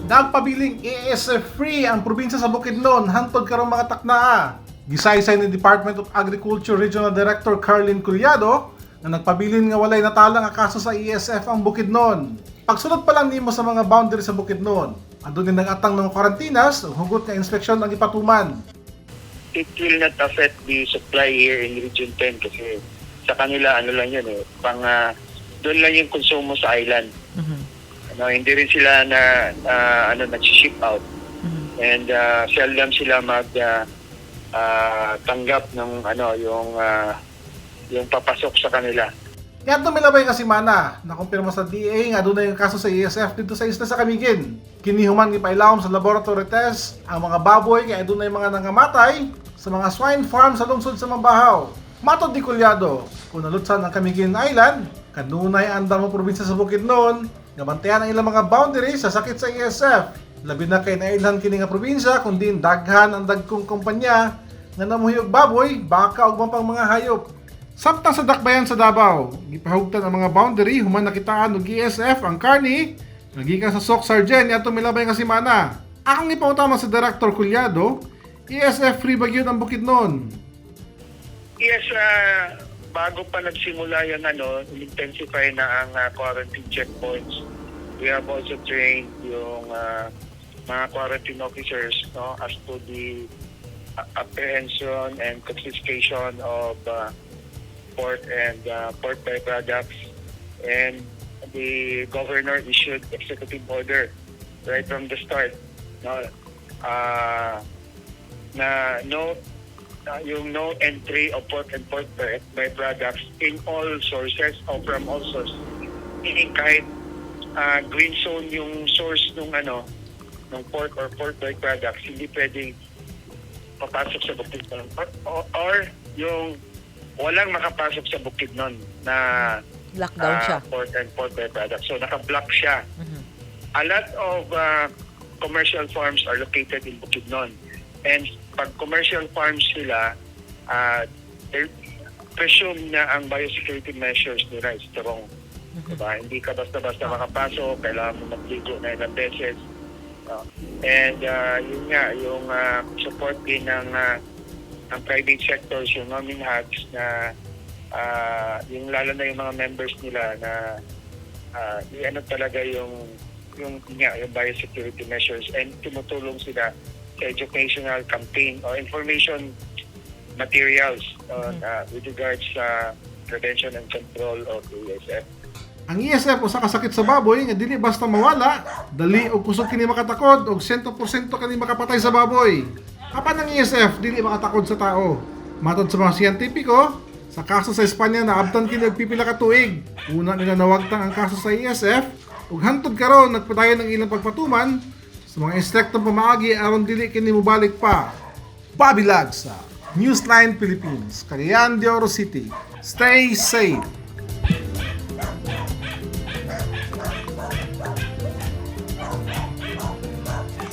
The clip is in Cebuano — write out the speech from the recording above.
Nagpabiling ASF free ang probinsya sa Bukidnon hantod karong mga taknaa. Gisaysay ni Department of Agriculture Regional Director Carlin Culiado na nagpabilin nga walay natala nga kaso sa ASF ang Bukidnon. Pagsulod pa lang nimo sa mga boundary sa Bukidnon, adunay nag-atang ng karantinas ug hugot nga inspeksyon ang ipatuman. It will not affect the supply here in Region 10 kasi sa kanila, ano lang yun eh, pang doon lang yung konsumo sa island. Ano, hindi rin sila na ano, nag-ship out and seldom sila mag tanggap ng ano, yung papasok sa kanila. Kaya milabay nga semana, nakumpirma sa DA nga adunay yung kaso sa ASF dito sa isla sa Camiguin. Kini human gipailawom sa laboratory test ang mga baboy kay adunay mga nangamatay sa mga swine farm sa lungsod sa Mambahaw. Matod ni Culiado, kung nalutsan ang Camiguin Island, kanunay andam ang probinsya sa Bukidnon, nga bantayan ang ilang mga boundaries sa sakit sa ASF. Labi na kay nailhan kini nga probinsya kun diin daghan ang dagkong kumpanya nga namuhi og baboy, baka ug pang mga hayop. Samtang sa Dakbayan sa Davao, gipahugtan ang mga boundary human nakitaan og ASF ang karni nga gikan sa Soccsksargen niadtong milabay nga semana. Akong gipangutana sa Director Culiado, ASF free ba gyud ang Bukidnon? Yes, bago pa nagsimula yung ano, intensify na ang quarantine checkpoints. We have also trained yung mga quarantine officers, no, as to the apprehension and confiscation of pork and pork byproducts. And the governor issued executive order right from the start, no, na no yung no entry of pork and pork byproducts in all sources or from all sources. Meaning kahit green zone yung source nung ano, ng pork or pork byproducts, hindi pwedeng papasok sa Bukidnon. Or yung walang makapasok sa Bukidnon na Lockdown siya. Pork and pork byproducts. So naka-block siya. A lot of commercial farms are located in Bukidnon. And pag commercial farms sila, presume na ang biosecurity measures nila is strong. Diba? Hindi ka basta-basta makapasok, kailangan mo magligo na ilang beses. And yun nga, yung support din ng private sectors, yung Nominhags na yung lalo na yung mga members nila na ano talaga yung biosecurity measures and tumutulong sila sa educational campaign or information materials on with regards sa prevention and control of ASF. Ang ASF usa ka sakit sa baboy nga dili basta mawala, dali og kusog kini makatakod og 100% kini makapatay sa baboy. Apan ang ASF dili makatakod sa tao. Matod sa mga siyentipiko, sa kaso sa Espanya naabtan kini og pipila ka tuig. Una nila nawagtang ang kaso sa ASF ug hantod karon nagpadayon ang ilang pagpatuman sa mga estriktong pamaagi aron dili kini mobalik pa. Bobby Lagsa, Newsline Philippines, Cagayan de Oro City. Stay safe.